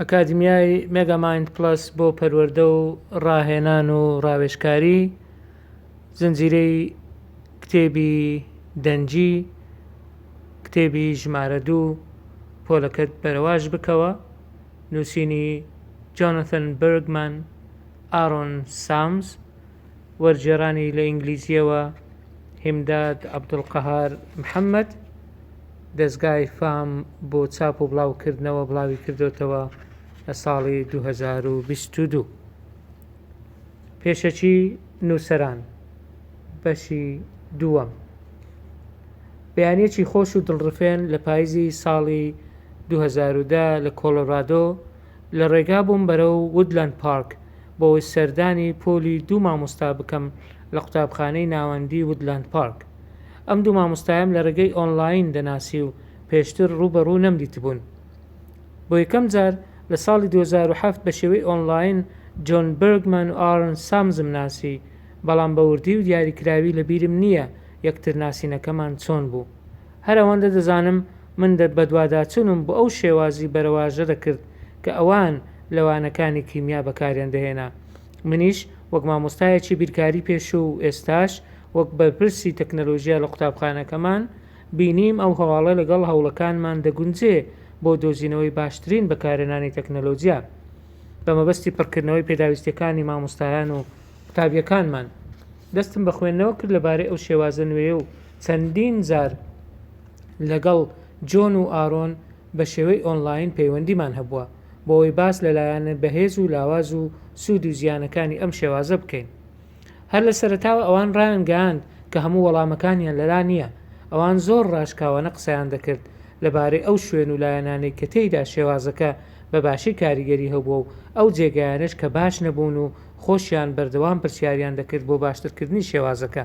ئەکادیمیای مێگامایند پڵەس بۆ پەروەردە و ڕاهێنان و ڕاوێژکاری، زنجیرەی کتێبی دەنگی، کتێبی ژمارە دوو، پۆلەکەت بەرەواژ بکەوە، نووسینی جۆناثن بێرگمان، ئارۆن سامز، وەرگێڕانی لە ئینگلیزییەوە هیمداد عەبدولقەهار محەمەد، دەزگای فام بۆ چاپ و بڵاوکردنەوە بڵاویکردۆتەوە لە ساڵی 2022. پێشەکی نووسەران، بەشی دووەم. بەیانییەکی خۆش و دڵڕفێن لە پایزی ساڵی 2010 لە کۆلۆرادۆ لە ڕێگا بووم بەرەو وودلاند پارک بۆوەی سەردانی پۆلی دوو مامۆستا بکەم لە قوتابخانەی ناوەندی وودلاند پارک. ئەم دوو مامۆستایەم لە ڕێگەی ئۆنلاین دەناسی و پێشتر ڕوو بە ڕوو نەمدیتبوون. بۆ یەکەم جار لە ساڵی 2007 بە شێوەی ئۆنلاین جۆن بێرگمان و ئارۆن سامزم ناسی، بەڵام بە وردی و دیاریکراوی لە بیرم نییە یەکترناسینەکەمان چۆن بوو. هەر ئەوەندە دەزانم من بەدواداچوونم بۆ ئەو شێوازی بەرەواژە دەکرد کە ئەوان لە وانەکانی کیمیا بەکاریان دەهێنا. منیش وەک مامۆستایەکی بیرکاری پێشوو و ئێستاش وەک بەرپرسی تەکنەلۆژیا لە قوتابخانەکەمان، بینیم ئەو هەواڵە لەگەڵ هەوڵەکانمان دەگونجێ بۆ دۆزینەوەی باشترین بەکارهێنانی تەکنەلۆژیا بە مەبەستی پڕکردنەوەی پێداویستیەکانی مامۆستایان و قوتابیەکانمان. دەستم بە خوێندنەوە کرد لەبارەی ئەو شێوازە نوێیە و چەندین جار لەگەڵ جۆن و ئارۆن بە شێوەی ئۆنلاین پەیوەندیمان هەبووە بۆ ئەوەی باس لە لایەنە بەهێز و لاواز و سوود و زیانەکانی ئەم شێوازە بکەین. هەر لە سەرەتاوە ئەوان ڕایانگەیاند کە هەموو وەڵامەکانیان لەلا نییە. ئەوان زۆر ڕاشکاوانە قسەیان دەکرد لەبارەی ئەو شوێن و لایەنانەی کە تێیدا شێوازەکە بە باشی کاریگەری هەبووە و ئەو جێگایانەش کە باش نەبوون و خۆشیان بەردەوام پرسیاریان دەکرد بۆ باشترکردنی شێوازەکە.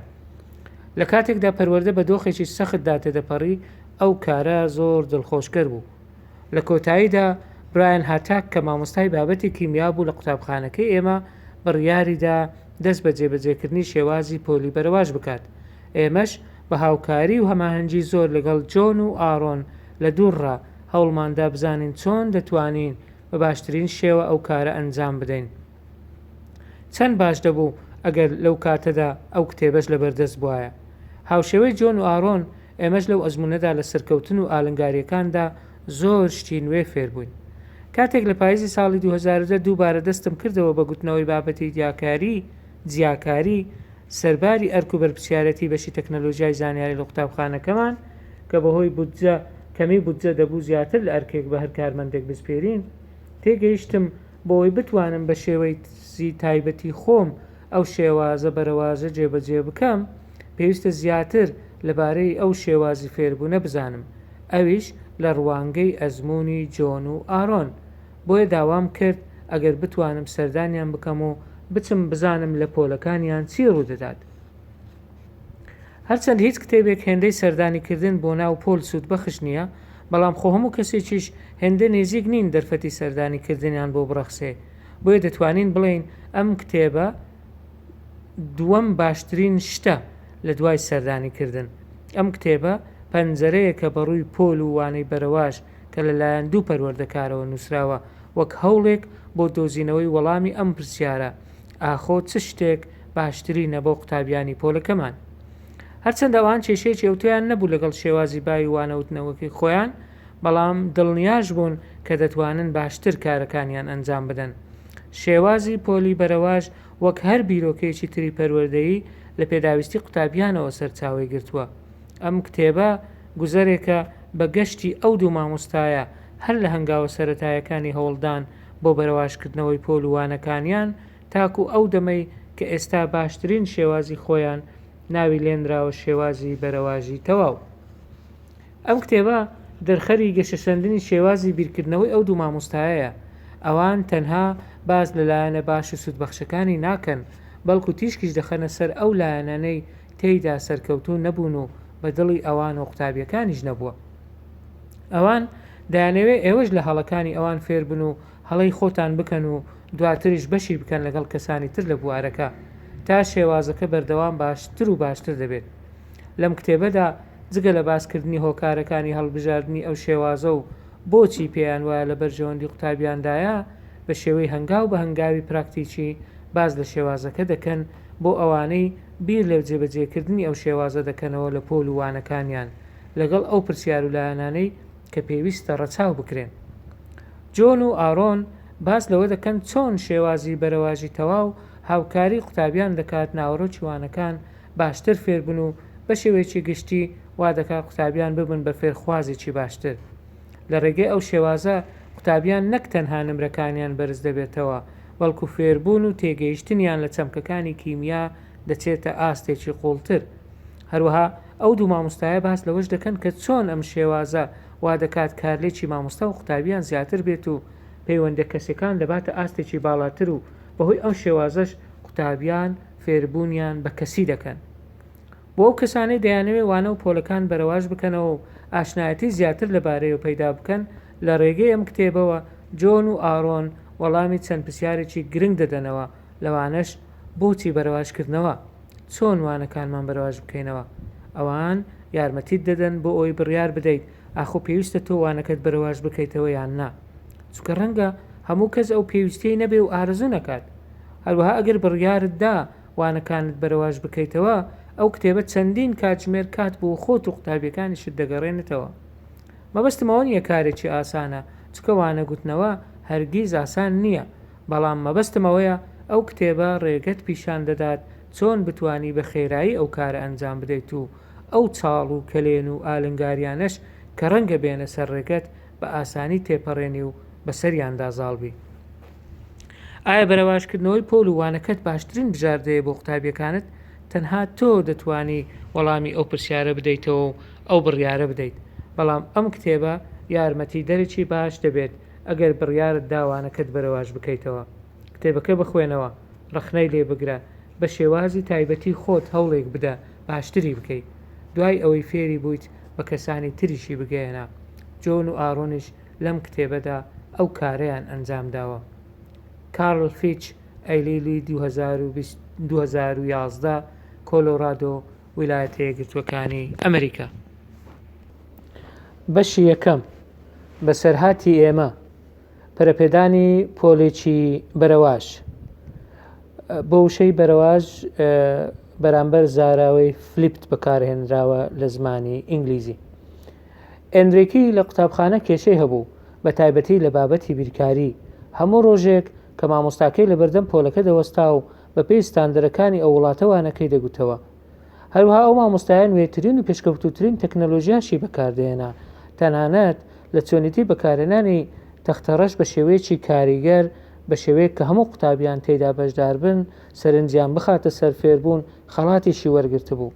لە کاتێکدا پەروەردە بە دۆخێکی سەختدا تێدەپەڕی، ئەو کارە زۆر دڵخۆشکەر بوو. لە کۆتاییدا برایان هاتاک کە مامۆستای بابەتی کیمیا بوو لە قوتابخانەکەی ئێمە، بڕیاریدا دەست بە جێبەجێکردنی شێوازی پۆلی بەرەواژ بکات. ئێمەش بە هاوکاری و هەماهەنگی زۆر لەگەڵ جۆن و ئارۆن لە دوورڕا هەوڵماندا بزانین چۆن دەتوانین بە باشترین شێوە ئەو کارە ئەنجام بدەین. چەند باش دەبوو ئەگەر لەو کاتەدا ئەو کتێبەش لەبەردەست بوایە. هاوشێوەی جۆن و ئارۆن، ئێمەش لەو ئەزموونەدا لە سەرکەوتن و ئالنگارییەکاندا زۆر شتی نوێ فێربووین. کاتێک لە پاییزی ساڵی 2010 دووبارە دەستم کردەوە بە گوتنەوەی بابەتی دیاکاری، جیاکاری، سەرباری ئەرک و بەرپرسیارێتی بەشی تەکنەلۆژیای زانیاری لە قوتابخانەکەمان، کە بەهۆی بودجە کەمی بودجە دەبوو زیاتر لە ئەرکێک بە هەر کارمەندێک بسپێرین، تێگەیشتم بۆوەی بتوانم بە شێوەیزی تایبەتی خۆم ئەو شێوازە بەرەواژە جێبەجێ بکەم، پێویستە زیاتر لەبارەی ئەو شێوازی فێربوونە بزانم، ئەویش لە ڕوانگەی ئەزموونی جۆن و ئارۆن. بۆیە داوام کرد ئەگەر بتوانم سەردانیان بکەم و بچم بزانم لە پۆلەکانیان چی ڕوودەدات. هەرچەند هیچ کتێبێک هێندەی سەردانیکردن بۆ ناو پۆل سوودبەخش نییە، بەڵام خۆ هەموو کەسێکیش هێندە نێزیک نین دەرفەتی سەردانیکردنیان بۆ بڕەخسێ، بۆیە دەتوانین بڵێین ئەم کتێبە دووەم باشترین شتە لە دوای سەردانیکردن. ئەم کتێبە پەنجەرەیەکە بە ڕووی پۆل و وانەی بەرەواژ کە لە لایەن دوو پەروەردەکارەوە نووسراوە وەک هەوڵێک بۆ دۆزینەوەی وەڵامی ئەم پرسیارە، ئاخۆ چ شتێک باشترینە بۆ قوتابیانی پۆلەکەمان؟ هەرچەندە ئەوان کێشەیەکی ئەوتۆیان نەبوو لەگەڵ شێوازی باوی وانەوتنەوەکەی خۆیان، بەڵام دڵنیاش بوون کە دەتوانن باشتر کارەکانیان ئەنجام بدەن. شێوازی پۆلی بەرەواژ وەک هەر بیرۆکەیەکی تری پەروەردەیی لە پێداویستی قوتابیانەوە سەرچاوەی گرتووە. ئەم کتێبە گوزەرێکە بە گەشتی ئەو دوو مامۆستایە هەر لە هەنگاوە سەرەتایەکانی هەوڵدان بۆ بەرەواژکردنەوەی پۆل و وانەکانیان تاکو ئەو دەمەی کە ئێستا باشترین شێوازی خۆیان ناوی لێنراوە شێوازی بەرەواژی تەواو. ئەم کتێبە دەرخەری گەشەسەندنی شێوازی بیرکردنەوەی ئەو دوو مامۆستایەیە. ئەوان تەنها باس لە لایەنە باش و سوودبەخشەکانی ناکەن، بەڵکو تیشکیش دەخەنە سەر ئەو لایەنانەی تێیدا سەرکەوتوو نەبوون و بە دڵی ئەوان و قوتابییەکانیش نەبووە. ئەوان دەیانەوێ ئێوەش لە هەڵەکانی ئەوان فێربن و هەڵەی خۆتان بکەن و دواتریش بەشی بکەن لەگەڵ کەسانی تر لە بوارەکە تا شێوازەکە بەردەوام باشتر و باشتر دەبێت. لەم کتێبەدا جگە لە باسکردنی هۆکارەکانی هەڵبژاردنی ئەو شێوازە و بۆچی پێیان وایە لە بەرژەوەندی قوتابیاندایە، بە شێوەی هەنگاو بە هەنگاوی پراکتیکی باس لە شێوازەکە دەکەن بۆ ئەوانەی بیر لە جێبەجێکردنی ئەو شێوازە دەکەنەوە لە پۆل و وانەکانیان لەگەڵ ئەو پرسیار و لایەنانەی کە پێویستە ڕەچاو بکرێن. جۆن و ئارۆن باس لەوە دەکەن چۆن شێوازی بەرەواژی تەواو هاوکاری قوتابیان دەکات ناوەڕۆکی وانەکان باشتر فێربن و بە شێوەیەکی گشتی وا دەکات قوتابیان ببن بە فێرخوازێکی باشتر. لە ڕێگەی ئەو شێوازە قوتابیان نەک تەنها نمرەکانیان بەرز دەبێتەوە، بەڵکو فێربوون و تێگەیشتنیان لە چەمکەکانی کیمیا دەچێتە ئاستێکی قووڵتر. هەروەها ئەو دوو مامۆستایە باس لەوەش دەکەن کە چۆن ئەم شێوازە وا دەکات کارلێکی مامۆستا و قوتابیان زیاتر بێت و پەیوەندە کەسیەکان دەباتە ئاستێکی باڵاتر و بەهۆی ئەم شێوازەش قوتابیان فێربوونیان بە کەسی دەکەن. بۆ ئەو کەسانەی دەیانەوێت وانە و پۆلەکان بەرەواژ بکەنەوە و ئاشنایەتی زیاتر لەبارەیەوە پەیدا بکەن، لە ڕێگەی ئەم کتێبەوە جۆن و ئارۆن وەڵامی چەند پرسیارێکی گرنگ دەدەنەوە، لەوانەش، بۆچی بەرەواژکردنەوە؟ چۆن وانەکانمان بەرەواژ بکەینەوە؟ ئەوان یارمەتیت دەدەن بۆ ئەوەی بڕیار بدەیت ئاخۆ پێویستە تۆ وانەکەت بەرەواژ بکەیتەوە یان نا، چونکە ڕەنگە هەموو کەس ئەو پێویستیەی نەبێ و ئارەزوو نەکات. هەروەها ئەگەر بڕیارت دا وانەکانت بەرەواژ بکەیتەوە، ئەو کتێبە چەندین کاتژمێر کات بۆ خۆت و قوتابیەکانیشت دەگەڕێنێتەوە. مەبەستم ئەوە نییە کارێکی ئاسانە، چونکە وانە گوتنەوە هەرگیز ئاسان نییە، بەڵام مەبەستم ئەوەیە ئەو کتێبە ڕێگەت پیشان دەدات چۆن بتوانی بە خێرایی ئەو کارە ئەنجام بدەیت و ئەو چاڵ و کەلێن و ئالنگاریانەش کە ڕەنگە بێنە سەر ڕێگەت بە ئاسانی تێپەڕێنی و بەسەریاندا زاڵ بی. ئایا بەرەواژکردنەوەی پۆل و وانەکەت باشترین بژاردەیە بۆ قوتابیەکانت؟ تەنها تۆ دەتوانی وەڵامی ئەو پرسیارە بدەیتەوە و ئەو بڕیارە بدەیت، بەڵام ئەم کتێبە یارمەتیدەرێکی باش دەبێت ئەگەر بڕیارت دا وانەکەت بەرەواژ بکەیتەوە. کتێبەکە بخوێنەوە، ڕەخنەی لێ بگرە، بە شێوازی تایبەتی خۆت هەوڵێک بدە باشتری بکەیت. دوای ئەوەی فێری بوویت بە کەسانی تریشی بگەیەنە. جۆن و ئارۆنیش لەم کتێبەدا ئەو کارەیان ئەنجام داوە. کارل فیچ، ئەیلولی 2020 2011، کۆلۆرادۆ، ویلایەتە یەکگرتووەکانی ئەمریکا. بەشی یەکەم، بەسەرهاتی ئێمە، پەرەپێدانی پۆلێکی بەرەواژ. بۆ وشەی بەرەواژ بەرامبەر زاراوەی flipped بەکارهێنراوە لە زمانی ئینگلیزی. ئێنریکی لە قوتابخانە کێشەی هەبوو، بە تایبەتی لە بابەتی بیرکاری. هەموو ڕۆژێک کە مامۆستاکەی لەبەردەم پۆلەکە دەوەستا و بەپێی ستاندەرەکانی ئەو وڵاتە وانەکەی دەگوتەوە. هەروەها ئەو مامۆستایە نوێترین و پێشکەوتووترین تەکنەلۆژیاشی بەکاردەهێنا، تەنانەت لە چۆنیتی بەکارهێنانی تەختەڕەش بە شێوەیەکی کاریگەر، بە شێوەیەک کە هەموو قوتابیان تێیدا بەشداربن، سەرنجیان بخاتە سەر فێربوون، خەڵاتیشی وەرگرتبوو.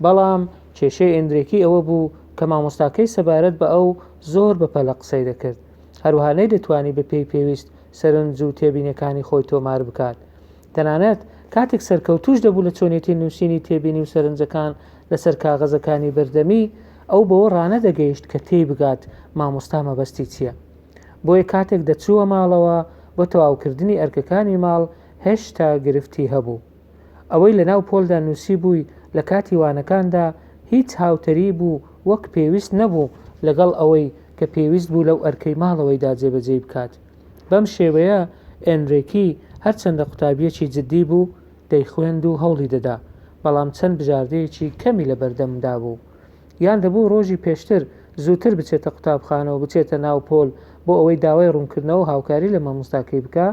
بەڵام کێشەی ئێندرێکی ئەوە بوو کە مامۆستاکەی سەبارەت بە ئەو زۆر بە پەلە قسەی دەکرد. هەروەها نەیدەتوانی بە پێی پێویست سەرنج و تێبینیەکانی خۆی تۆمار بکات. تەنانەت کاتێک سەرکەوتووش دەبوو لە چۆنێتی نووسینی تێبینی و سەرنجەکان لەسەر کاغەزەکانی بەردەمی، ئەو بەوە ڕانەدەگەیشت کە تێی بگات مامۆستا مەبەستی چییە. بۆیە کاتێک دەچووە ماڵەوە بۆ تەواوکردنی ئەرکەکانی ماڵ هێشتا گرفتی هەبوو. ئەوەی لەناو پۆلدا نووسیبووی لە کاتی وانەکاندا هیچ هاوتەریب و وەک پێویست نەبوو لەگەڵ ئەوەی کە پێویست بوو لەو ئەرکەی ماڵەوەیدا جێبەجێی بکات. بەم شێوەیە ئێنرێکی هەرچەندە قوتابییەکی جددی بوو، دەیخوێند و هەوڵی دەدا، بەڵام چەند بژاردەیەکی کەمی لەبەردەمدا بوو. یان دەبوو ڕۆژی پێشتر زووتر بچێتە قوتابخانە و بچێتە ناو پۆل بۆ ئەوەی داوای ڕوونکردنەوە و هاوکاری لە مامۆستاکەی بکا،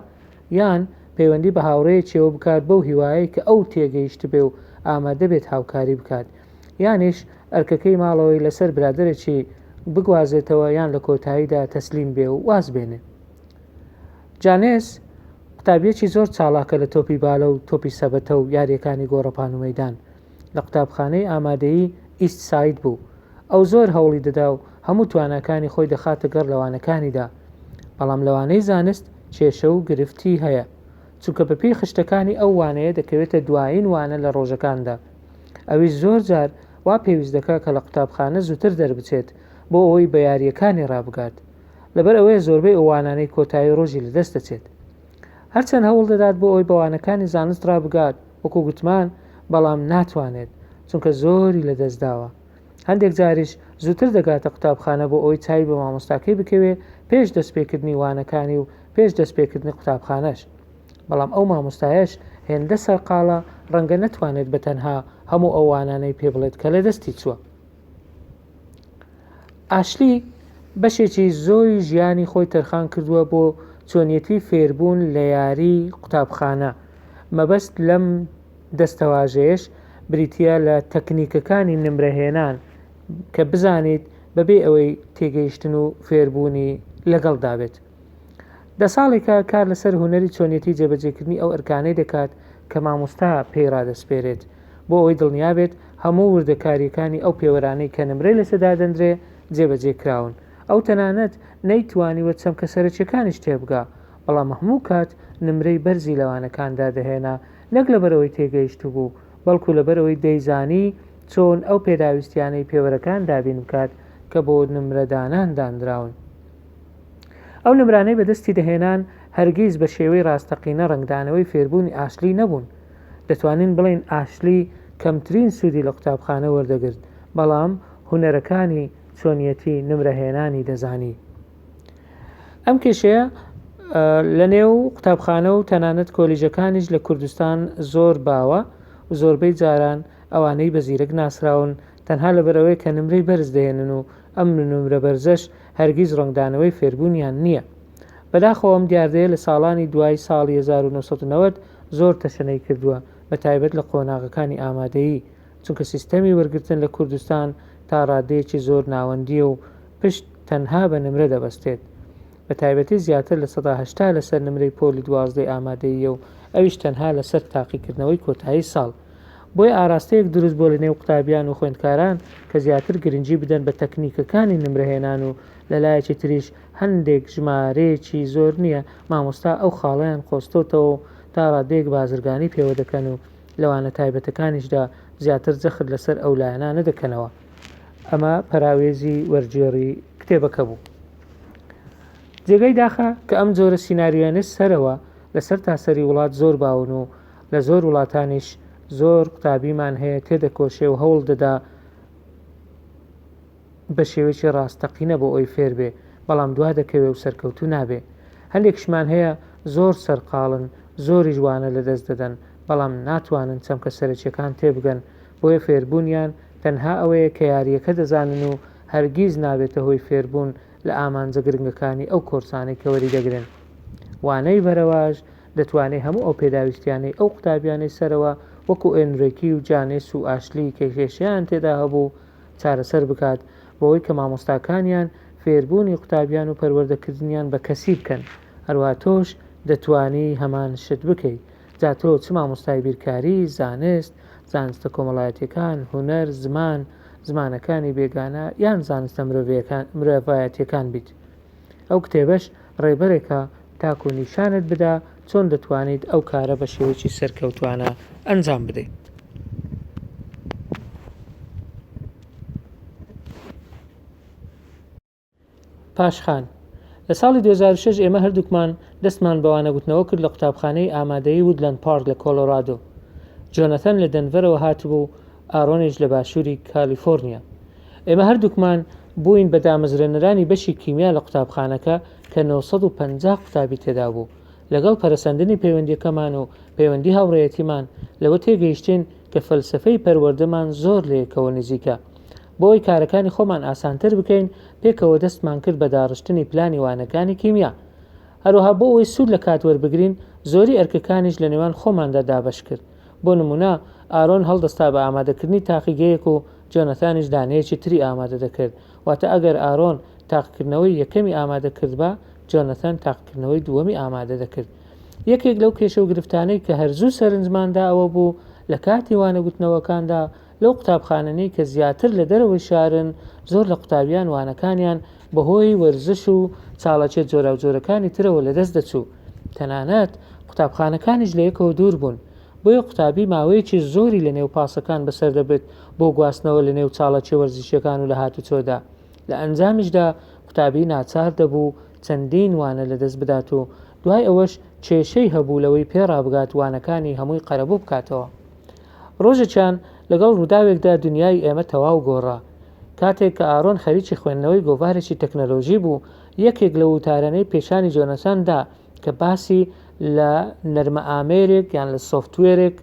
یان پەیوەندی بە هاوڕێیەکیەوە بکات بەو هیوایەی کە ئەو تێگەیشتبێ و ئامادەبێت هاوکاری بکات، یانیش ئەرکەکەی ماڵەوەی لەسەر برادەرێکی بگوازێتەوە یان لە کۆتاییدا تەسلیم بێ و واز بێنێ. جانێس قوتابیەکی زۆر چاڵاکە لە تۆپی بالە و تۆپی سەبەتە و یاریەکانی گۆڕەپان و مەیدان. لە قوتابخانەی ئامادەیی ئیست ساید بوو. ئەو زۆر هەوڵی دەدا و هەموو تواناکانی خۆی دەخاتە گەڕ لە وانەکانیدا. بەڵام لە وانەی زانست کێشە و گرفتی هەیە. چونکە بەپێی خشتەکانی ئەو وانەیە دەکەوێتە دوایین وانە لە ڕۆژەکاندا. ئەویش زۆر جار وا پێویست دەکا کە لە قوتابخانە زووتر دەربچێت بۆ ئەوەی بە یارییەکانی ڕابگات. لەبەر ئەوەیە زۆربەی ئەو وانانەی کۆتایی ڕۆژی لەدەست دەچێت. هەرچەند هەوڵ دەدات بۆ ئەوەی بە وانەکانی زانست ڕابگات وەکو گوتمان، بەڵام ناتوانێت، چونکە زۆری لەدەست داوە. هەندێک جاریش زووتر دەگاتە قوتابخانە بۆ ئەوەی چاوی بە مامۆستاکەی بکەوێ پێش دەستپێکردنی وانەکانی و پێش دەستپێکردنی قوتابخانەش. بەڵام ئەو مامۆستایەش هێندە سەرقاڵە ڕەنگە نەتوانێت بە تەنها هەموو ئەو وانانەی پێ بڵێت کە لەدەستی چووە. ئاشلی بەشێکی زۆری ژیانی خۆی تەرخان کردووە بۆ چۆنیەتی فێربوون لە یاری قوتابخانە، مەبەست لەم دەستەواژەیەش بریتییە لە تەکنیکەکانی نمرەهێنان کە بزانیت بەبێ ئەوەی تێگەیشتن و فێربوونی لەگەڵدا بێت. دە ساڵێکە کار لەسەر هونەری چۆنیەتی جێبەجێکردنی ئەو ئەرکانەی دەکات کە مامۆستا پێی ڕادەسپێرێت، بۆ ئەوەی دڵنیابێت هەموو وردەکارییەکانی ئەو پێوەرانەی کە نمرەی لەسەر دادەنرێ جێبەجێ کراون. ئەو تەنانەت نەیتوانیوە چەمکە سەرەکییەکانیش تێبگا، بەڵام هەموو کات نمرەی بەرزی لە وانەکاندا دەهێنا، نەک لەبەرئەوەی تێگەیشتبوو، بەڵکو لەبەرئەوەی دەیزانی چۆن ئەو پێداویستییانەی پێوەرەکان دابین بکات کە بۆ نمرەدانان دانراون. ئەو نمرانەی بەدەستی دەهێنان هەرگیز بە شێوەی ڕاستەقینە ڕەنگدانەوەی فێربوونی ئاشلی نەبوون. دەتوانین بڵێین ئاشلی کەمترین سوودی لە قوتابخانە وەردەگرت، بەڵام هونەرەکانی چۆنیەتی نمرەهێنانی دەزانی. ئەم کێشەیە لە نێو قوتابخانە و تەنانەت کۆلیژەکانیش لە کوردستان زۆر باوە و زۆربەی جاران ئەوانەی بە زیرەک ناسراون تەنها لەبەرئەوەی کە نمرەی بەرز دەهێنن و ئەم نمرە بەرزەش هەرگیز ڕەنگدانەوەی فێربوونیان نییە. بەداخەوە ئەم دیاردەیە لە ساڵانی دوای ساڵی 1990 زۆر تەشەنەی کردووە، بە تایبەت لە قۆناغەکانی ئامادەیی، چونکە سیستەمی وەرگرتن لە کوردستان تا ڕادەیەکی زۆر ناوەندییە و پشت تەنها بە نمرە دەبەستێت. بە تایبەتی زیاتر 80% لەسەر نمرەی پۆلی دوازدەی ئامادەییە و ئەویش تەنها لەسەر تاقیکردنەوەی کۆتایی ساڵ. بۆیە ئاراستەیەک دروست بووە لەنێو قوتابیان و خوێندکاران کە زیاتر گرنگی بدەن بە تەکنیکەکانی نمرەهێنان و لەلایەکی تریش هەندێک ژمارەیەکی زۆر نییە مامۆستا ئەو خاڵەیان قۆستۆتەوە و تا ڕادەیەک بازرگانی پێوە دەکەن و لە وانە تایبەتەکانیشدا زیاتر جەخت لەسەر ئەو لایەنانە دەکەنەوە. ئەمە پەراوێزی وەرگێڕی کتێبەکە بوو. جێگەی داخە کە ئەم جۆرە سیناریۆیانەی سەرەوە لە سەرتاسەری وڵات زۆر باون و لە زۆر وڵاتانیش زۆر قوتابیمان هەیە تێدەکۆشێ و هەوڵ دەدا بە شێوەیەکی ڕاستەقینە بۆ ئەوی فێر بێ بەڵام دوا دەکەوێ و سەرکەوتوو نابێ. هەندێکیشمان هەیە زۆر سەرقاڵن زۆریش وانە لەدەست دەدەن بەڵام ناتوانن چەمکە سەرەکیەکان تێبگەن بۆیە فێربوونیان تەنها ئەوەیە کە یارییەکە دەزانن و هەرگیز نابێتە هۆی فێربوون لە ئامانجە گرنگەکانی ئەو کۆرسانەی کە وەریدەگرن. وانەی بەرەواژ دەتوانێ هەموو ئەو پێداویستیانەی ئەو قوتابیانەی سەرەوە وەکو ئێنرێکی و جانێس و ئاشلی کە کێشەیان تێدا هەبوو چارەسەر بکات بەوەی کە مامۆستاکانیان فێربوونی قوتابیان و پەروەردەکردنیان بە کەسی بکەن هەروەها تۆش دەتوانی هەمان شت بکەیت جا تۆ چ مامۆستای بیرکاری، زانست، زانستە کۆمەڵایەتیەکان، هونەر، زمان، زمانەکانی بێگانە یان زانستە مرۆڤایەتیەکان بیت. ئەو کتێبەش ڕێبەرێکە تاکو نیشانت بدا چۆن دەتوانیت ئەو کارە بە شێوەیەکی سەرکەوتوانە ئەنجام بدەیت. پاشخان، لە ساڵی 2006 ئێمە هەردووکمان دەستمان بە وانەگوتنەوە کرد لە قوتابخانەی ئامادەیی وودلاند پارک لە کۆلۆرادۆ. جۆنەثەن لە دەنڤەرەوە هاتبوو و ئارۆنیش لە باشووری کالیفۆرنیا. ئێمە هەردووکمان بووین بە دامەزرێنەرانی بەشی کیمیا لە قوتابخانەکە کە 950 قوتابی تێدا بوو. لەگەڵ پەرەسەندنی پەیوەندییەکەمان و پەیوەندی هاوڕێیەتیمان، لەوە تێگەیشتین کە فەلسەفەی پەروەردەمان زۆر لەیەکەوە نزیکە. بۆ ئەوەی کارەکانی خۆمان ئاسانتر بکەین، پێکەوە دەستمان کرد بە داڕشتنی پلانی وانەکانی کیمیا. هەروەها بۆ ئەوەی سوود لە کات وەربگرین، زۆری ئەرکەکانیش لە نێوان خۆماندا دابەش کرد. بۆ نموونە، ئارۆن هەڵدەستا بە ئامادەکردنی تاقیگەیەک و جۆناثانیش دانەیەکی تری ئامادە دەکرد. واتە ئەگەر ئارۆن تاقیکردنەوەی یەکەمی ئامادە کردبا، جۆناثان تاقیکردنەوەی دووەمی ئامادە دەکرد. یەکێک لەو کێشە و گرفتانەی کە هەر زوو سەرنجمان دا ئەوە بوو، لە کاتی وانەگوتنەوەکاندا لەو قوتابخانەنەی کە زیاتر لە دەرەوەی شارن، زۆر لە قوتابیان وانەکانیان بەهۆی وەرزش و چاڵاکیە جۆراوجۆرەکانی ترەوە لەدەست دەچوو. تەنانەت قوتابخانەکانیش لە یەکەوە دوور بوون. بۆیە قوتابی ماوەیەکی زۆری لە نێو پاسەکان بەسەر دەبرد بۆ گواستنەوە لە نێو چاڵاکیە وەرزشیەکان و لە هاتوچۆدا. لە ئەنجامیشدا قوتابی ناچار دەبوو چەندین وانە لەدەست بدات و دوای ئەوەش کێشەی هەبوو لەوەی پێڕابگات وانەکانی هەمووی قەرەبوو بکاتەوە. ڕۆژێکیان لەگەڵ ڕووداوێکدا دونیای ئێمە تەواو گۆڕا. کاتێک کە ئارۆن خەریکی خوێندنەوەی گۆڤارێکی تەکنەلۆژی بوو، یەکێک لەو وتارانەی پێشانی جۆنەسان دا کە باسی لە نەرمەئامێرێک یان لە سۆفتوێرێک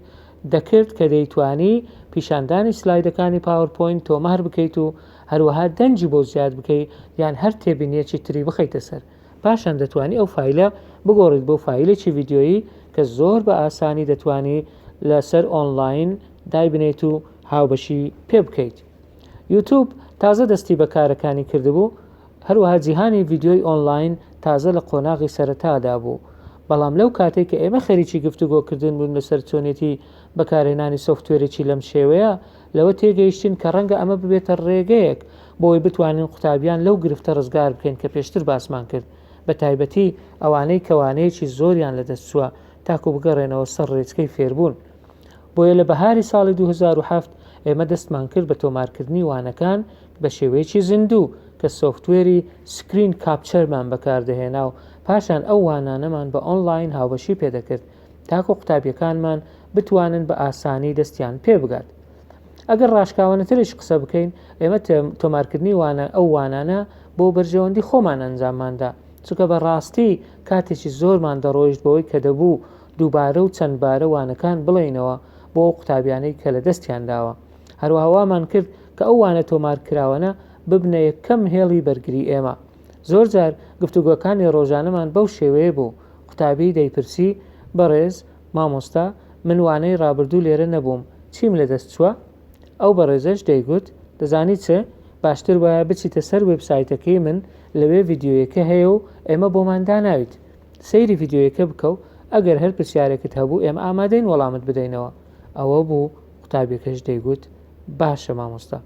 دەکرد کە دەیتوانی پیشاندانی سلایدەکانی پاوەرپۆینت تۆمار بکەیت و هەروەها دەنگی بۆ زیاد بکەی یان هەر تێبینیەکی تری بخەیتە سەر. پاشان دەتوانی ئەو فایلە بگۆڕیت بۆ فایلێکی ڤیدیۆیی کە زۆر بە ئاسانی دەتوانی لەسەر ئۆنلاین دایبنێیت و هاوبەشی پێ بکەیت. یوتوب تازە دەستی بە کارەکانی کردبوو، هەروەها جیهانی ڤیدیۆی ئۆنلاین تازە لە قۆناغی سەرەتادا بوو. بەڵام لەو کاتەی کە ئێمە خەریکی گفتوگۆکردن بووین لەسەر چۆنێتی بەکارهێنانی سۆفتوێرێکی لەم شێوەیە، لەوە تێگەیشتین کە ڕەنگە ئەمە ببێتە ڕێگەیەک بۆ ئەوەی بتوانین قوتابیان لەو گرفتە ڕزگار بکەین کە پێشتر باسمان کرد، بە تایبەتی ئەوانەی کە وانەیەکی زۆریان لەدەست چووە تاکو بگەڕێنەوە سەر ڕێچکەی فێربوون. بۆیە لە بەهاری ساڵی 2007 ئێمە دەستمان کرد بە تۆمارکردنی وانەکان بە شێوەیەکی زیندوو کە سۆفتوێری screen capture مان بەکاردەهێنا و پاشان ئەو وانانەمان بە ئۆنلاین هاوبەشی پێدەکرد تاکو قوتابیەکانمان بتوانن بە ئاسانی دەستیان پێ بگات. ئەگەر ڕاشکاوانەتریش قسە بکەین ئێمە تۆمارکردنی وانە ئەو وانانە بۆ بەرژەوەندی خۆمان ئەنجامماندا چونکە بە ڕاستی کاتێکی زۆرمان دەڕۆیشت بەوەی کە دەبوو دووبارە و چەندبارە وانەکان بڵێینەوە بۆ ئەو قوتابیانەی کە لە دەستیان داوە. هەروەها وامان کرد کە ئەو وانە تۆمارکراوانە ببنە یەکەم هێڵی بەرگری ئێمە. زۆر جار گفتوگۆکانی ڕۆژانەمان بەو شێوەیە بوو، قوتابی دەیپرسی، بەڕێز مامۆستا من وانەی ڕابردوو لێرە نەبووم، چیم لە دەست چووە؟ ئەو بەڕێزەش دەیگوت، دەزانی چ؟ باشتر وایە بچیتە سەر وێبسایتەکەی من، لەوێ ڤیدیۆیەکە هەیە و ئێمە بۆمان داناویت. سەیری ڤیدیۆیەکە بکە و ئەگەر هەر پرسیارێکت هەبوو ئێمە ئامادەین وەڵامت بدەینەوە. ئەوە بوو قوتابیەکەش دەیگوت، باشە مامۆستا.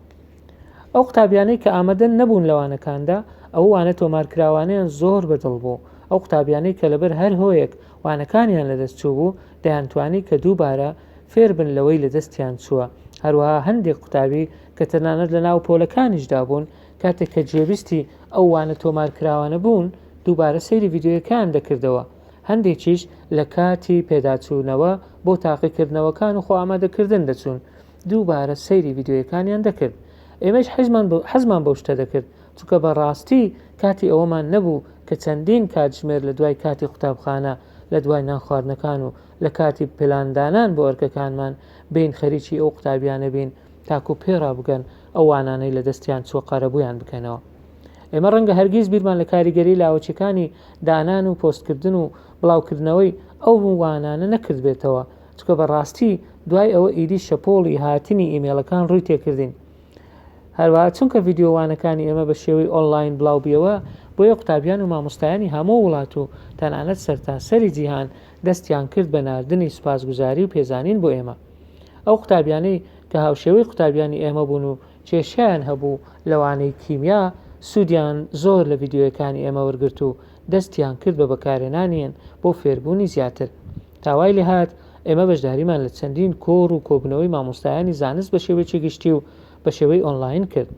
ئەو قوتابیانەی کە ئامادە نەبوون لە وانەکاندا، ئەو وانە تۆمارکراوانەیان زۆر بە دڵ بوو. ئەو قوتابیانەی کە لەبەر هەر هۆیەک وانەکانیان لەدەست چووبوو، دەیانتوانی کە دووبارە فێربن لەوەی لەدەستیان چووە. هەروەها هەندێک قوتابی کە تەنانەت لەناو پۆلەکانیشدا بوون، کاتێک کە گوێبیستی ئەو وانە تۆمارکراوانە بوون، دووبارە سەیری ڤیدیۆیەکەیان دەکردەوە. هەندێکیش لە کاتی پێداچوونەوە بۆ تاقیکردنەوەکان و خۆئامادەکردن دەچوون، دووبارە سەیری ڤیدیۆیەکانیان دەکرد. ئێمەیش حەزمان بەو شتە دەکرد، چونکە بە ڕاستی کاتی ئەوەمان نەبوو کە چەندین کاتژمێر لە دوای کاتی قوتابخانە، لە دوای نانخواردنەکان و لە کاتی پلاندانان بۆ ئەرکەکانمان بێین خەریکی ئەو قوتابیانە بین تاکو پێڕابگەن ئەو وانانەی لە دەستیان چووە قەرەبوویان بکەنەوە. ئێمە ڕەنگە هەرگیز بیرمان لە کاریگەری لاوەکیەکانی دانان و پۆستکردن و بڵاوکردنەوەی ئەو وانانە نەکردبێتەوە، چونکە بە ڕاستی دوای ئەوە ئیدی شەپۆڵی هاتنی ئیمێڵەکان ڕووی تێکردین. هەروەها چونکە ڤیدیۆ وانەکانی ئێمە بە شێوەی ئۆنلاین بڵاو بیەوە، بۆیە قوتابیان و مامۆستایانی هەموو وڵات و تەنانەت سەرتاسەری جیهان دەستیان کرد بە ناردنی سوپاسگوزاری و پێزانین بۆ ئێمە. ئەو قوتابیانەی کە هاوشێوەی قوتابیانی ئێمە بوون و کێشەیان هەبوو لە وانەی کیمیا، سوودیان زۆر لە ڤیدیۆیەکانی ئێمە وەرگرت و دەستیان کرد بە بەکارهێنانیان بۆ فێربوونی زیاتر. تا وای لێهات ئێمە بەشداریمان لە چەندین کۆڕ و کۆبوونەوەی مامۆستایانی زانست بە شێوەیەکی گشتی و بە شێوەی ئۆنلاین کرد.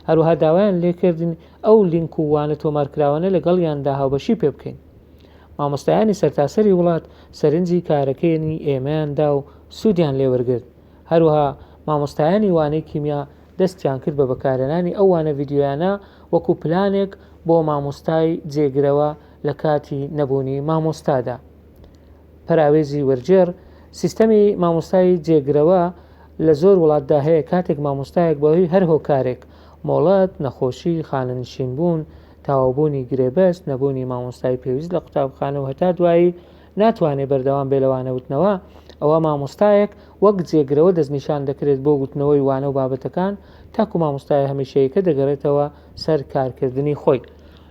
هەروەها داوایان لێکردین ئەو لینک و وانە تۆمارکراوانە لەگەڵیاندا هاوبەشی پێ بکەین. مامۆستایانی سەرتاسەری وڵات سەرنجی کارەکەی ئێمەیان دا و سوودیان لێوەرگرت. هەروەها مامۆستایانی وانەی کیمیا دەستیان کرد بە بەکارهێنانی ئەو وانە ڤیدیۆیانە وەکو پلانێک بۆ مامۆستای جێگرەوە لە کاتی نەبوونی مامۆستادا. پەراوێزی وەرگێڕ، سیستەمی مامۆستای جێگرەوە لە زۆر وڵاتدا هەیە کاتێک مامۆستایەک بەهۆی هەر هۆکارێک، مۆڵەت، نەخۆشی، خانەنشینبوون، تەواوبوونی گرێبەست، نەبوونی مامۆستای پێویست لە قوتابخانە و هەتا دوایی، ناتوانێت بەردەوام بێ لە وانەوتنەوە، ئەوا مامۆستایەک وەک جێگرەوە دەستنیشان دەکرێت بۆ گوتنەوەی وانە و بابەتەکان تاکو مامۆستایە هەمیشەیەکە دەگەڕێتەوە سەر کارکردنی خۆی.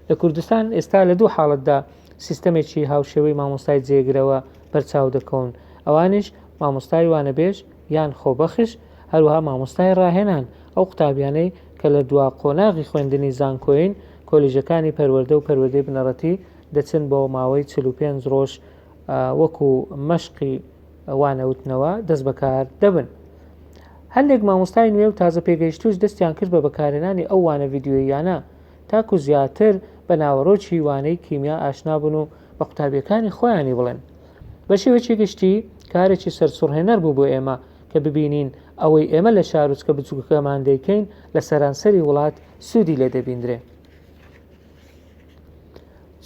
لە کوردستان ئێستا لە دوو حاڵەتدا سیستەمێکی هاوشێوەی مامۆستای جێگرەوە بەرچاو دەکەون، ئەوانیش مامۆستای وانەبێژ یان خۆبەخش، هەروەها مامۆستای ڕاهێنان، ئەو قوتابیانەی کە لە دوا قۆناغی خوێندنی زانکۆین، کۆلیژەکانی پەروەردە و پەروەردەی بنەڕەتی دەچن بۆ ماوەی 45 ڕۆژ وەکو مەشقی وانەوتنەوە دەست بەکار دەبن. هەندێک مامۆستای نوێ و تازە پێگەیشتوش دەستیان کرد بە بەکارهێنانی ئەو وانە ڤیدیۆییانە تاکو زیاتر بە ناوەڕۆکی وانەی کیمیا ئاشنا بن و بە قوتابیەکانی خۆیانی بڵێن. بە شێوەیەکی گشتی کارێکی سەرسوڕهێنەر بوو بۆ ئێمە کە ببینین ئەوەی ئێمە لە شارۆچکە بچووکەکەمان دەیکەین لە سەرانسەری وڵات سوودی لێ دەبیندرێ.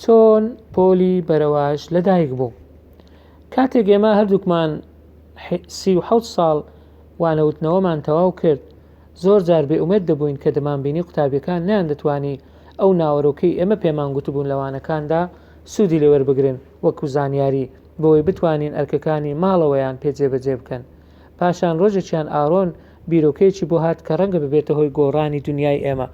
چۆن پۆلی بەرەواژ لەدایک بوو؟ کاتێک ئێمە هەردووکمان 37 ساڵ وانەوتنەوەمان تەواو کرد، زۆر جار بێئومێد دەبووین کە دەمانبینی قوتابیەکان نەیاندەتوانی ئەو ناوەرۆکەی ئێمە پێمان گوتبوون لە وانەکاندا سوودی لێ وەربگرن وەکو زانیاری بۆوەی بتوانین ئەرکەکانی ماڵەوەیان پێ جێبەجێ بکەن. پاشان ڕۆژێکیان ئارۆن بیرۆکەیەکی بۆ هات کە ڕەنگە ببێتە هۆی گۆڕانی دونیای ئێمە.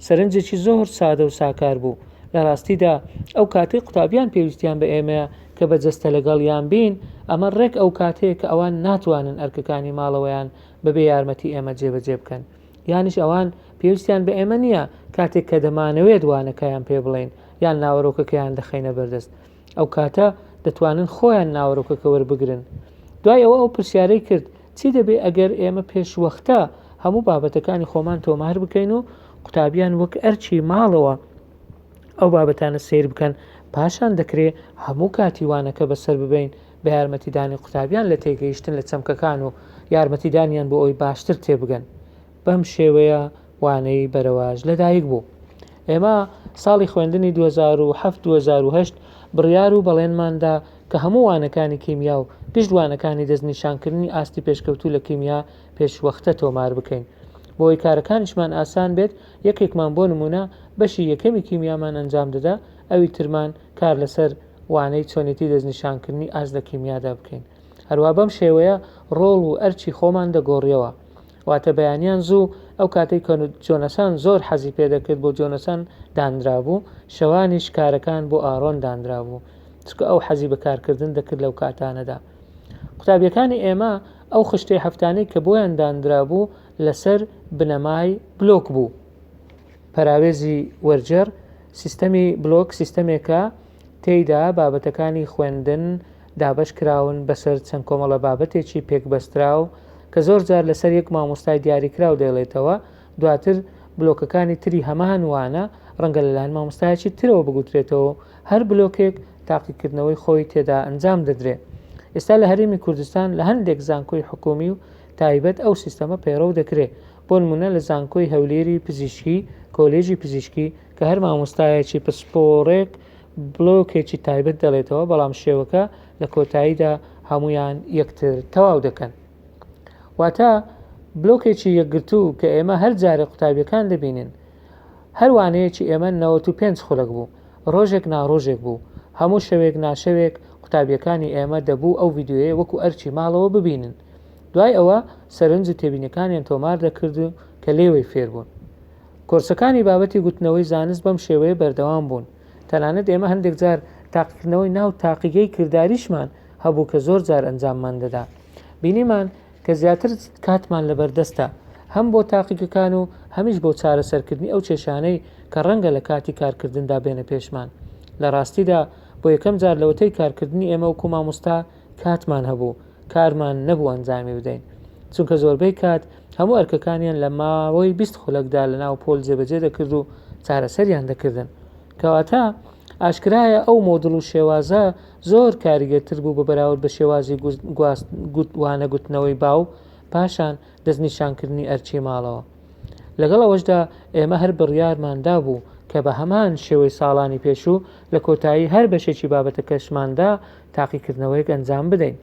سەرنجێکی زۆر سادە و ساکار بوو. لە ڕاستیدا ئەو کاتەی قوتابیان پێویستیان بە ئێمەیە کە بە جەستە لەگەڵیان بین، ئەمە ڕێک ئەو کاتەیە کە ئەوان ناتوانن ئەرکەکانی ماڵەوەیان بەبێ یارمەتی ئێمە جێبەجێ بکەن. یانیش ئەوان پێویستیان بە ئێمە نییە کاتێک کە دەمانەوێت وانەکەیان پێ بڵێین یان ناوەرۆکەکەیان دەخەینە بەردەست. ئەو کاتە دەتوانن خۆیان ناوەرۆکەکە وەربگرن. دوای ئەوە ئەو پرسیارەی کرد، چی دەبێ ئەگەر ئێمە پێشوەختە هەموو بابەتەکانی خۆمان تۆمار بکەین و قوتابیان وەک ئەرکی ماڵەوە ئەو بابەتانە سەیر بکەن، پاشان دەکرێ هەموو کاتی وانەکە بەسەر ببەین بە یارمەتیدانی قوتابیان لە تێگەیشتن لە چەمکەکان و یارمەتیدانیان بۆ ئەوەی باشتر تێبگەن. بەم شێوەیە وانەی بەرەواژ لەدایک بوو. ئێمە ساڵی خوێندنی 2007 2008 بڕیار و بەڵێنمان دا کە هەموو وانەکانی کیمیا و گشت وانەکانی دەستنیشانکردنی ئاستی پێشکەوتوو لە کیمیا پێشوەختە تۆمار بکەین. بۆی کارەکانیشمان ئاسان بێت، یەکێکمان بۆ نموونە بەشی یەکەمی کیمیامان ئەنجام دەدا، ئەوی ترمان کار لەسەر وانەی چۆنێتی دەستنیشانکردنی ئاست لە کیمیادا بکەین. هەروا بەم شێوەیە ڕۆڵ و ئەرکی خۆمان دەگۆڕیەوە. واتە بەیانیان زوو ئەو کاتەی کە جۆنەسان زۆر حەزی پێ دەکرد بۆ جۆنەسان دانرابوو، شەوانیش کارەکان بۆ ئارۆن دانرابوو، چونکە ئەو حەزی بە کارکردن دەکرد لەو کاتانەدا. قوتابیەکانی ئێمە ئەو خشتەی هەفتانەی کە بۆیان دانرابوو لەسەر بنەمای بلۆک بوو. پەراوێزی وەرگێڕ، سیستەمی بلۆک سیستەمێکە تێیدا بابەتەکانی خوێندن دابەش کراون بەسەر چەند کۆمەڵە بابەتێکی پێکبەستراو کە زۆر جار لەسەر یەک مامۆستای دیاریکراو دەیڵێتەوە، دواتر بلۆکەکانی تری هەمان وانە ڕەنگە لەلایەن مامۆستایەکی ترەوە بگوترێتەوە و هەر بلۆکێک تاقیکردنەوەی خۆی تێدا ئەنجام دەدرێ. ئێستا لە هەرێمی کوردستان لە هەندێک زانکۆی حکوومی و تایبەت ئەو سیستەمە پەیڕەو دەکرێ، بۆ نموونە لە زانکۆی هەولێری پزیشکی، کۆلێژی پزیشکی، کە هەر مامۆستایەکی پسپۆڕێک بلۆکێکی تایبەت دەڵێتەوە، بەڵام شێوەکە لە کۆتاییدا هەموویان یەکتر تەواو دەکەن. واتە بلۆکێکی یەکگرتوو کە ئێمە هەر جارێک قوتابیەکان دەبینین. هەر وانەیەکی ئێمە 95 خولەک بوو. ڕۆژێک نا ڕۆژێک بوو. هەموو شەوێک نا شەوێک قوتابیەکانی ئێمە دەبوو ئەو ڤیدیۆیە وەکو ئەرکی ماڵەوە ببینن. دوای ئەوە سەرنج و تێبینیەکانیان تۆمار دەکرد و کە لێوەی فێربوون. کۆرسەکانی بابەتی گوتنەوەی زانست بەم شێوەیە بەردەوام بوون. تەنانەت ئێمە هەندێک جار تاقیکردنەوەی ناو تاقیگەی کرداریشمان هەبوو کە زۆر جار ئەنجاممان دەدا. بینیمان کە زیاتر کاتمان لەبەردەستە هەم بۆ تاقیگەکان و هەمیش بۆ چارەسەرکردنی ئەو کێشانەی کە ڕەنگە لە کاتی کارکردندا بێنە پێشمان. لە ڕاستیدا بۆ یەکەم جار لەوەتەی کارکردنی ئێمە وەکو مامۆستا کاتمان هەبوو کارمان نەبوو ئەنجامی بدەین چونکە زۆربەی کات هەموو ئەرکەکانیان لە ماوەی 20 خولەکدا لە ناو پۆل جێبەجێ دەکرد و چارەسەریان دەکردن. کەواتە ئاشکرایە ئەو مۆدڵ و شێوازە زۆر کاریگەرتر بوو بە بەراورد بە شێوازی وانە گوتنەوەی باو پاشان دەستنیشانکردنی ئەرکی ماڵەوە. لەگەڵ ئەوەشدا ئێمە هەر بڕیارمان دابوو کە بە هەمان شێوەی ساڵانی پێشوو لە کۆتایی هەر بەشێکی بابەتەکەشماندا تاقیکردنەوەیەک ئەنجام بدەین.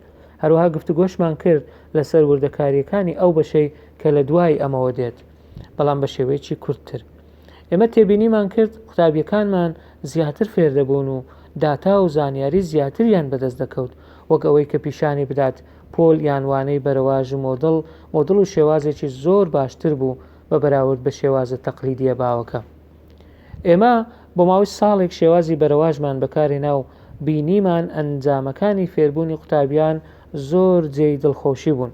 هەروەها گفتوگۆشمان کرد لەسەر وردەکارییەکانی ئەو بەشەی کە لە دوای ئەمەوە دێت، بەڵام بە شێوەیەکی کورتتر. ئێمە تێبینیمان کرد قوتابیەکانمان زیاتر فێردەبوون و داتا و زانیاری زیاتریان بەدەست دەکەوت وەک ئەوەی کە پیشانی بدات پۆل یان وانەی بەرەواژ و مۆدڵ مۆدڵ و شێوازێکی زۆر باشتر بوو بە بەراورد بە شێوازە تەقلیدیە باوەکە. ئێمە بۆ ماوەی ساڵێک شێوازی بەرەواژمان بەکارهێنا و بینیمان ئەنجامەکانی فێربوونی قوتابیان زۆر جێی دڵخۆشی بوون.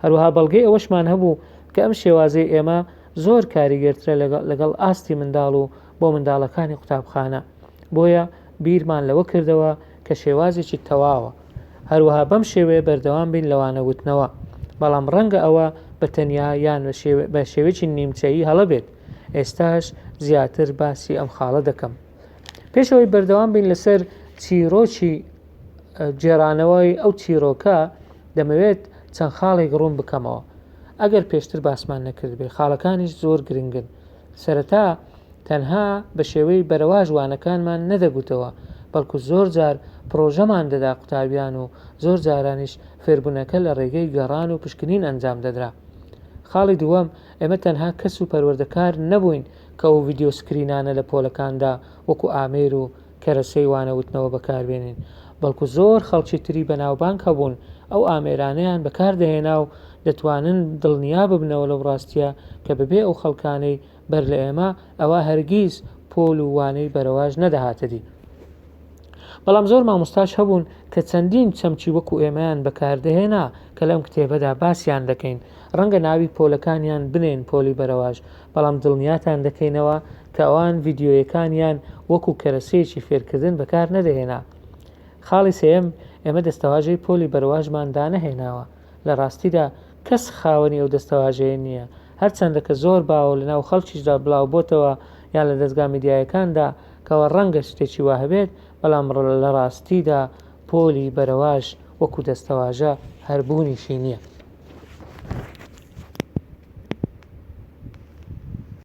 هەروەها بەڵگەی ئەوەشمان هەبوو کە ئەم شێوازەی ئێمە زۆر کاریگەرترە لەگەڵ ئاستی منداڵ و بۆ منداڵەکانی قوتابخانە، بۆیە بیرمان لەوە کردەوە کە شێوازێکی تەواوە هەروەها بەم شێوەیە بەردەوام بین لە وانە وتنەوە، بەڵام ڕەنگە ئەوە بە تەنیا یان بە شێوەیەکی نیمچەیی هەڵە بێت، ئێستاش زیاتر باسی ئەم خاڵە دەکەم. پێش ئەوەی بەردەوام بین لەسەر چیرۆکی گێڕانەوەی ئەو چیرۆکە، دەمەوێت چەند خاڵێک ڕوون بکەمەوە. ئەگەر پێشتر باسمان نەکردبێ، خاڵەکانیش زۆر گرنگن. سەرەتا تەنها بە شێوەی بەرەواژ وانەکانمان نەدەگوتەوە، بەڵکو زۆر جار پڕۆژەمان دەدا قوتابیان و زۆر جارانیش فێربوونەکە لە ڕێگەی گەڕان و پشکنین ئەنجام دەدرا. خاڵی دووەم، ئێمە تەنها کەس و پەروەردەکار نەبووین کە ئەو ڤیدیۆ سکرینانە لە پۆلەکاندا وەکو ئامێر و کەرەسەی وانەوتنەوە بەکاربێنین، بەڵکو زۆر خەڵکی تری بەناوبانگ هەبوون ئەو ئامێرانەیان بەکاردەهێنا و دەتوانن دڵنیا ببنەوە لەو ڕاستیە کە بەبێ ئەو خەڵکانەی بەر لە ئێمە ئەوا هەرگیز پۆل و وانەی بەرەواژ نەدەهاتە دی. بەڵام زۆر مامۆستاش هەبوون کە چەندین چەمکی وەکو ئێمەیان بەکاردەهێنا کە لەم کتێبەدا باسیان دەکەین، ڕەنگە ناوی پۆلەکانیان بنێن پۆلی بەرەواژ، بەڵام دڵنیاتان دەکەینەوە کە ئەوان ڤیدیۆیەکانیان وەکو کەرەسەیەکی فێرکردن بەکار نەدەهێنا. خاڵی سێیەم، ئێمە دەستەواژەی پۆلی بەرەواژمان دانەهێناوە. لە ڕاستیدا کەس خاوەنی ئەو دەستەواژەیە نییە، هەرچەندە کە زۆر باوە و لەناو خەڵکیشدا بڵاوبۆتەوە یان لە دەزگا میدیایەکاندا کەوا ڕەنگە شتێکی وا هەبێت، بەڵام لە ڕاستیدا پۆلی بەرەواژ وەکو دەستەواژە هەر بوونیشی نییە.